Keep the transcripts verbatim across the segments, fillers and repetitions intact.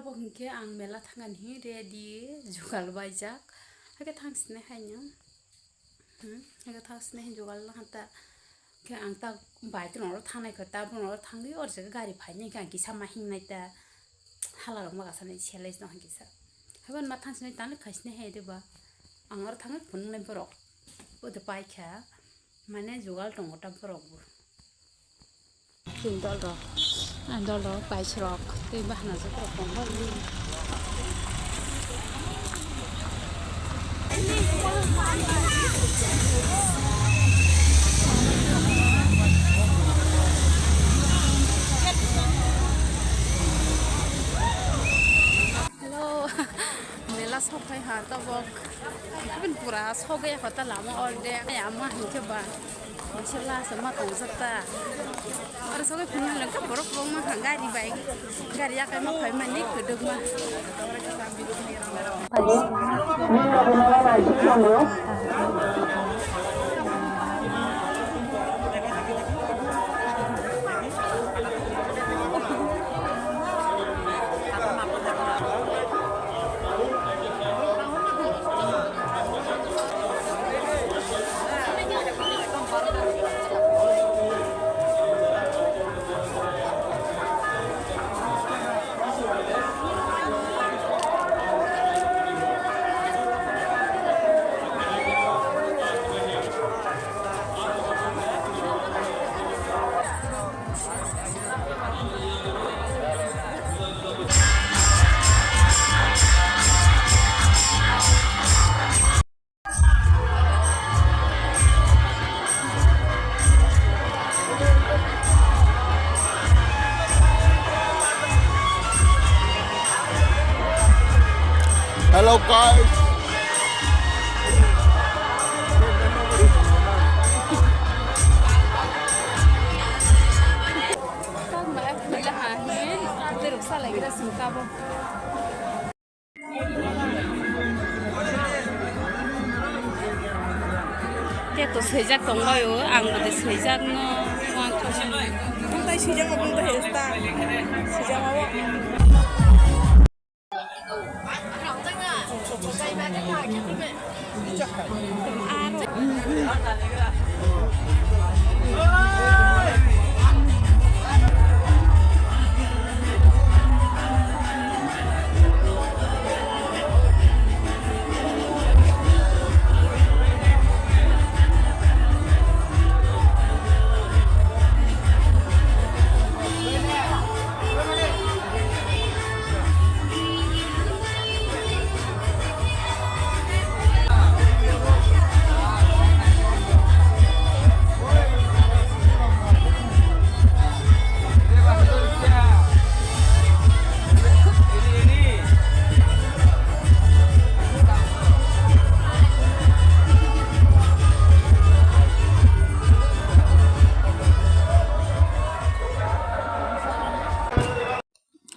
Bo hinkhe ang mela thangani ready jugal baijak. Haikhe thangsinai haino. Hmm, haikhe thangsinai haino jugal hanta. Khe ang ta bike rok thangnai khe ta bono thangwi or jaga gari phainai khe ang kisa ma hingnai ta. Hala rok ma kasani selai no kisa. Haiban ma thangsinai tangli khaisinai hai de ba. Ang oro thangwi phunuknai borok. Bo de paikha. Mane jugal tongo ta borok bo. Chwng dol rok, ang dol rok, pais rok, tei bahana joto rok tongo. Hello, mela sok phai ha tabok. Pura sok ya kota lama orde. Ama hinkhe ba. Mashallah, sama tongjak ta. Oro sogwi phunuk lengkha borok kwbangma kha gari bai. Gari yakai ma phai mani kwdwkma. Hello guys. Khe to swijak tongbaio, ang bo de swijak no uansuk. Bung tai swijak, bung tai hesta. Swijak o.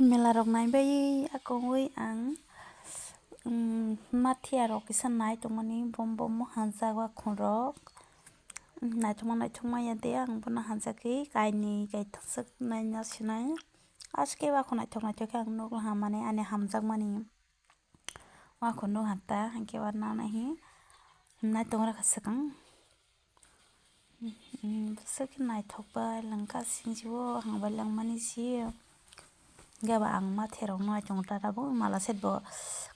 Mela rok naibai akongwi ang, um, mathiya rok kisa nai tongmani bom bom hanjak wakhon rok. Naithokma naithokma ya de ang bono hanjakgwi kainwi kaitham swk naina sinai. Aske wakhon naithok naithok khe ang nukha mani ani hamjakmani. Wakhon nukha ta hinkhe oro nana hi himnai tongra kha swkang. Bwswk khe naithok bai langkha singsi o hangbai langmani si. Hinkhe ba ang mathe rok no ai tongo tata bo mala set bo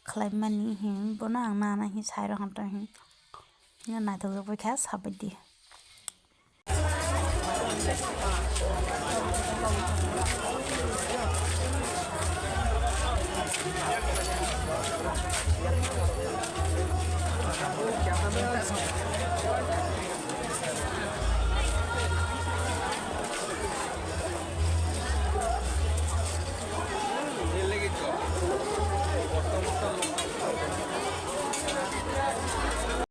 khlai mani hi bono ang nana hi sai rw hamto hi. Naithok jak bai kha sabai di.